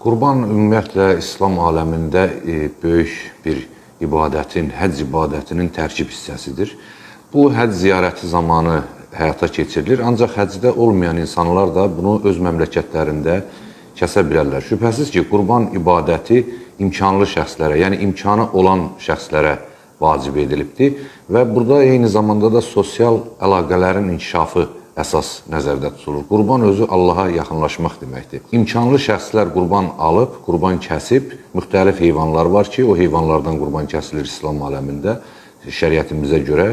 Qurban ümumiyyətlə İslam aləmində böyük bir ibadətin, həcc ibadətinin tərkib hissəsidir. Bu həcc ziyarəti zamanı həyata keçirilir, ancaq həcdə olmayan insanlar da bunu öz məmləkətlərində kəsə bilərlər. Şübhəsiz ki, qurban ibadəti imkanlı şəxslərə, yəni imkanı olan şəxslərə vacib edilibdir və burada eyni zamanda da sosial əlaqələrin inkişafı əsas nəzərdə tutulur. Qurban özü Allaha yaxınlaşmaq deməkdir. İmkanlı şəxslər qurban alıb, qurban kəsib, müxtəlif heyvanlar var ki, o heyvanlardan qurban kəsilir İslam aləmində. Şəriətimizə görə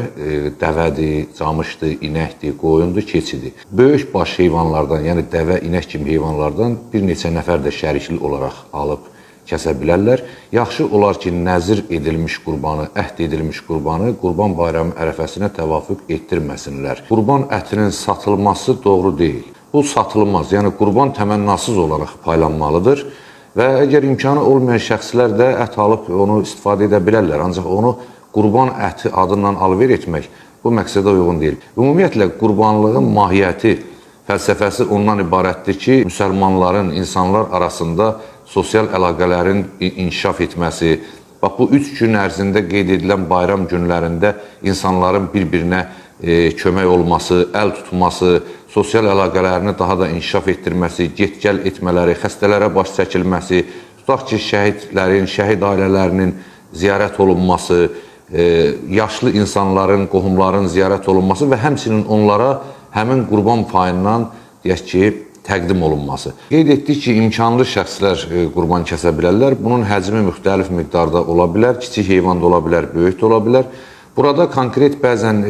dəvədir, camışdır, inəkdir, qoyundur, keçidir. Böyük baş heyvanlardan, yəni dəvə, inək kimi heyvanlardan bir neçə nəfər də şərikli olaraq alıb kəsə bilərlər. Yaxşı olar ki, nəzir edilmiş qurbanı, əhd edilmiş qurbanı Qurban Bayramı ərəfəsinə təvafüq etdirməsinlər. Qurban ətinin satılması doğru deyil. Bu satılmaz. Yəni qurban təmənnasız olaraq paylanmalıdır və əgər imkanı olmayan şəxslər də ət alıb onu istifadə edə bilərlər. Ancaq onu qurban əti adından alver etmək bu məqsədə uyğun deyil. Ümumiyyətlə qurbanlığın mahiyyəti, fəlsəfəsi ondan ibarətdir ki, müsəlmanların, insanlar arasında sosial əlaqələrin inkişaf etməsi, bax bu 3 gün ərzində qeyd edilən bayram günlərində insanların bir-birinə kömək olması, əl tutması, sosial əlaqələrini daha da inkişaf etdirməsi, get-gəl etmələri, xəstələrə baş çəkilməsi, tutaq ki, şəhidlərin, şəhid ailələrinin ziyarət olunması, yaşlı insanların, qohumların ziyarət olunması və həmçinin onlara həmin qurban payından deyək ki, təqdim olunması. Qeyd etdik ki, imkanlı şəxslər qurban kəsə bilərlər. Bunun həcmi müxtəlif miqdarda ola bilər, kiçik heyvan da ola bilər, böyük də ola bilər. Burada konkret bəzən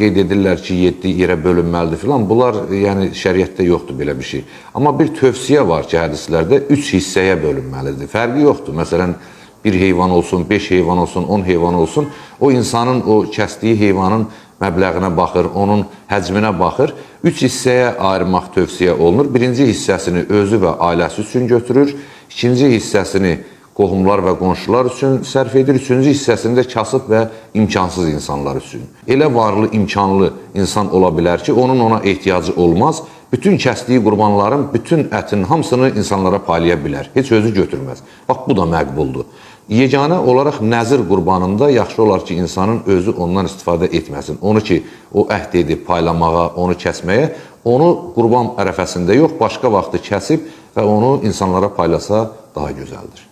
qeyd edirlər ki, 7 yerə bölünməlidir filan. Bunlar yəni şəriətdə yoxdur belə bir şey. Amma bir tövsiyə var ki, hədislərdə 3 hissəyə bölünməlidir. Fərqi yoxdur. Məsələn, bir heyvan olsun, 5 heyvan olsun, 10 heyvan olsun, o insanın o kəsdiyi heyvanın məbləğinə baxır, onun həcminə baxır. 3 hissəyə ayırmaq tövsiyə olunur. Birinci hissəsini özü və ailəsi üçün götürür. İkinci hissəsini qohumlar və qonşular üçün sərf edir. Üçüncü hissəsini də kasıb və imkansız insanlar üçün. Elə varlı, imkanlı insan ola bilər ki, onun ona ehtiyacı olmaz. Bütün kəsdiyi qurbanların bütün ətin hamısını insanlara paylaya bilər. Heç özü götürməz. Bax, bu da məqbuldur. Yeganə olaraq nəzir qurbanında yaxşı olar ki, insanın özü ondan istifadə etməsin. Onu ki, o əhd edib paylamağa, onu kəsməyə, onu qurban ərəfəsində yox, başqa vaxtı kəsib və onu insanlara paylasa daha gözəldir.